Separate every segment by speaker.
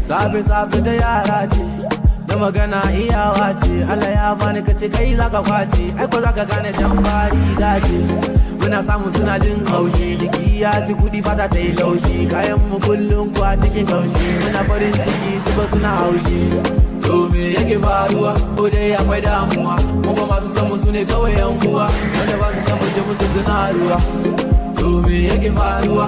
Speaker 1: Safe safe da yara ce, da magana iyawa ce. Allah ya bani, kace kai zaka kwace, ai ko zaka gane jan fari dace. Muna samu suna jin haushi, jiki ya ci kudi, fata ta yi laushi. Kayan mu kullum kwa cikin kaushi, muna farin ciki, su ba suna haushi. To me yake faruwa? Ko dai akwai damuwa? Mu ba masu san mu su ne kawai yan uwa, wanda ba su san mu je musu suna ruwa. To me yake faruwa?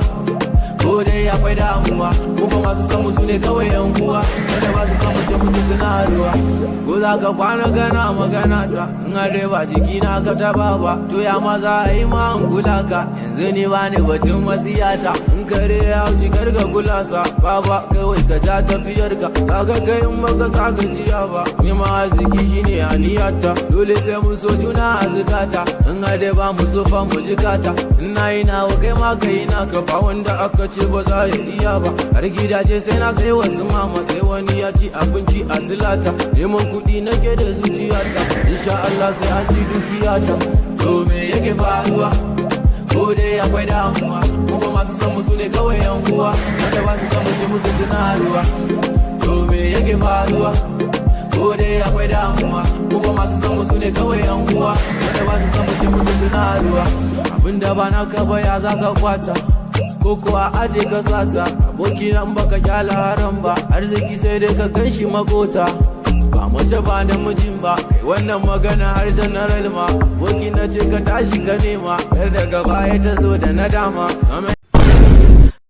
Speaker 1: Ko dai akwai damuwa? Mu ba masu san mu su ne kawai yan uwa, wanda ba su san mu je musu suna ruwa. Ko za ka kwana gana magana ta, in har dai ba jiki na ka taba ba, to ya ma za a yi ma in kula ka? Yanzu ni ba ni batun matsiyata. In kare ya haushi, kar ka kula sa baba, kawai ka ja tafiyar ka. Kaga kai in baka sa gajiya ba, ni ma arziki shine aniyata. Dole sai mun so juna a zukata, in har dai ba mu so fa mu jikata. In na yi nawa, kai ma kai naka, ba wanda aka ce ba za ya iya ba. Har gidaje sai na sai wasu mama, sai wani ya ci abinci a silata. Neman kuɗi nake da zuciyata, insha Allah sai an ci dukiyata. To me yake faruwa? Ko dai akwai damuwa? Mu ba masu san mu su ne kawai yan uwa, wanda ba su san mu je musu suna ruwa. To me yake faruwa? Ko dai akwai damuwa? Mu ba masu san mu su ne kawai yan uwa, wanda ba su san mu je musu suna ruwa. Abinda ba naka ba, ya zaka kwata? Ko kuwa aje ka sata? Aboki nan baka kyala haram ba, arziki sai dai ka kai shi makota. Ba mace ba namijin ba, kai wannan magana har general ma. Aboki na ce ka tashi ka nema, yar daga baya ta zo da nadama.